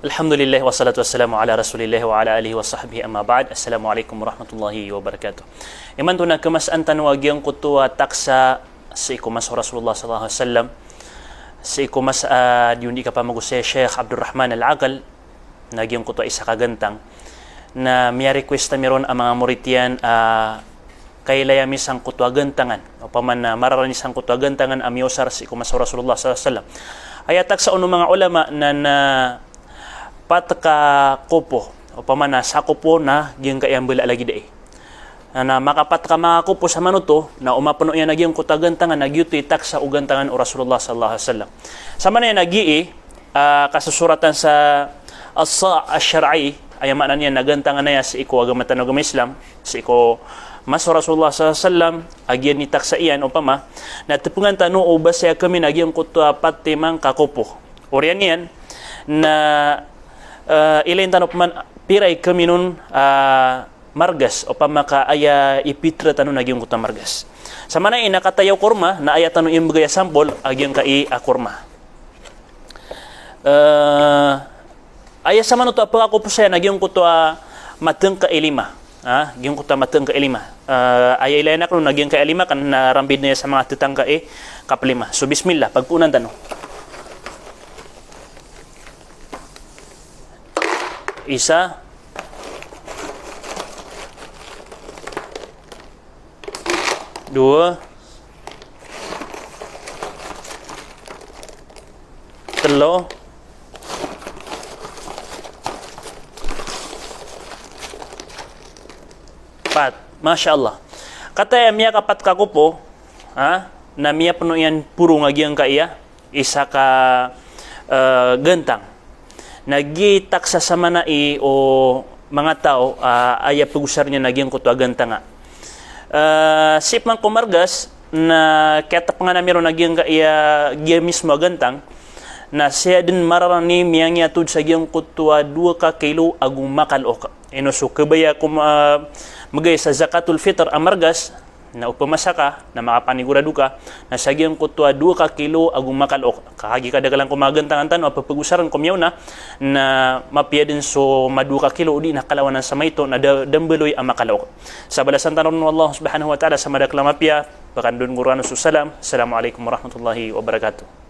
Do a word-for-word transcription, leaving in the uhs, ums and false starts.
Alhamdulillah, wassalatu wassalamu ala Rasulillah wa ala alihi wa sahbihi, amma ba'd. Assalamu alaikum warahmatullahi wabarakatuh. Imanto na khamasaan tano a giyangkoto a taksa sii ko masa o Rasulullah sallallahu alaihi wasallam, sii ko masa a di on di kapamagosay Sheikh Abdurrahman Al-Aqil, na giyangkoto a isa ka gantang. Na miya-request ami ron a manga morit iyan a kailay ami sangkoto a gantangan. Opama na mararani sangkoto a gantangan a miyaosar sii ko masa o Rasulullah sallallahu alaihi wasallam. Aya taksa on o manga ulama na, na pat ka kopo. Opama na sa kopo na giyangkaya mbala a lagid ai. Na, na makapat ka manga kopo sa manoto, na o mapeno iyan a giyangkoto a gantangan, na giyoto i taksa o gantangan o Rasulullah sallallahu alaihi wasallam. Sa maana iyan a gii, ah, kasosoratan sa as-sa' ash-shar'i, aya maana niyan na gantangan aya sii ko agama tano a agama Islam, sii ko masa o Rasulullah sallallahu alaihi wasallam, a giyanan i taksa iyan, opama na tepengan tano o ba saya kami na giyangkoto a pat timan ka kopo. Oriyan iyan na, eh, ilayin tano peman pira i kami non, ah, margas, opama ka aya ipitra tano na giyangkoto a margas. Sa maana iyan na kataya o korma, na aya tano imbegay a sampol a giyangkai a korma. Eh, aya sa manoto a pekakopo saya na giyangkoto a matengka i lima. Ah, giyangkoto a matengka i lima. Eh, aya ilayin akn on na giyangkai a lima, ka na rambid na aya sa manga tetangka i kaplima. So, bismillah, pagpoonan tano. Isa. Dowa. Telo. Pat. Masha Allah. Kataya miyakapat ka kopo, ha? Na miyapeno iyan porong a giyangkaya isa ka, eh, gantang. Na giya i taksa sa maana i o manga taw, ah, aya pegosar iyan na giyangkoto a gantanga. Eh, sii peman ko margas, na kiyatapengan ami ron a giyangkaya giya mismo a gantang, na saya den mararani miyangiyatod sa giyangkoto a dowa ka kilo ago makalook. Ino so kebaya ko ma-, megay sa zakatul fitr a margas, na opama sa ka, na makapanigorado ka, na sa giyangkoto a dowa ka kilo ago makalook. Ka kagiya kadakelan ko manga gantangan tano a pepegosaren ko miyaona, na mapiya den so madowa ka kilo, o di na kalawanan sa maito, na da-, da mbaloy a makalook. Sa balasan tano ron o Allah subhanahu wa ta'ala sa madakel a mapiya, pekandoon ko rkano so salam. Assalamu alaikum warahmatullahi wabarakatuh.